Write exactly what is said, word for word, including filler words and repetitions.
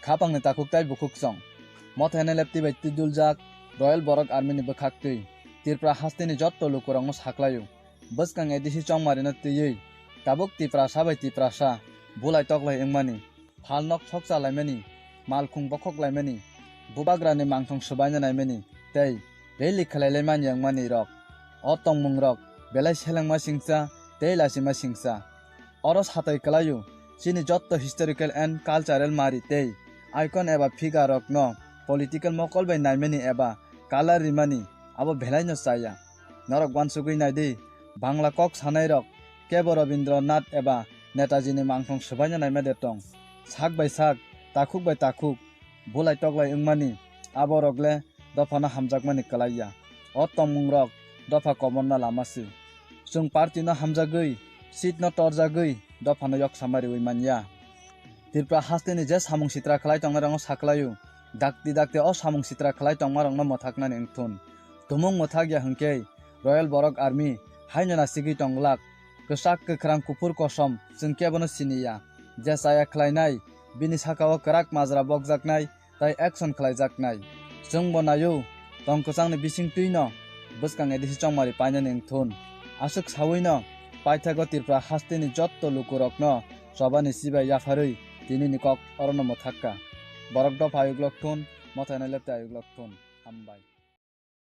Khapangni takhuk tai bukhuk chong. Mothai nai lepti bai twi duljak Royal Borok Army ni bwkhak twi. Tripura hasteni jotto lukurokno saklaio. Bwskang A D C chongmarino twiwi tabuk Tiprasa bai Tiprasa bulai toklai wngmani, phalnok sokcha laimani, malkhung bokhok laimani, bubagrani mangthong swbaina naimani tei rally khlai laimani wngmani rok. O tongmung rok belai selengma singcha tei lachima singcha. Oro satai kwlaio, chini jotto historical and cultural mari tei icon eba figure rokno political mokol bai naimani eba color rimani abo belaino chaya. Norok uansugwi naidi, Bangla kok sanairok kebo Rabindranath eba Netaji ni mangthong swbaina naima de tong. Sak bai sak, takhuk bai takhuk, bulai toklai wngmani, aborok le dophano hamjakmani kwlaiya. O tongmungrok dopha koborna lama si. Chwng party no hamjagwi, seat no torjagwi, dophano yoksa mariwi manya. Tripura hasteni je samung sitra khlai tongnairokno saklaio, dakti dakti o samung sitra khlai tongmarokno mwthaknani wngthun. Tumung mwthakya hwnkhe Royal Borok Army haino nasigwi tonglak, kwchak kwkhrang kuphur kosom chwng kebono siniya. Je chaya khlainai, bini sakao kwrak majra bokjaknai, tai action khlaijaknai. Chwngbo naio, tong kwchangni bising twino bwskang A D C chongmari painani wngthun. Aswk sawino paithago Tripura hasteni jotto lukurokno chobani chibai yapharwi tinini kok orono mwthakka. Borok dopha ayuklok thun, mothai nai lepte ayuklok thun. Hambai.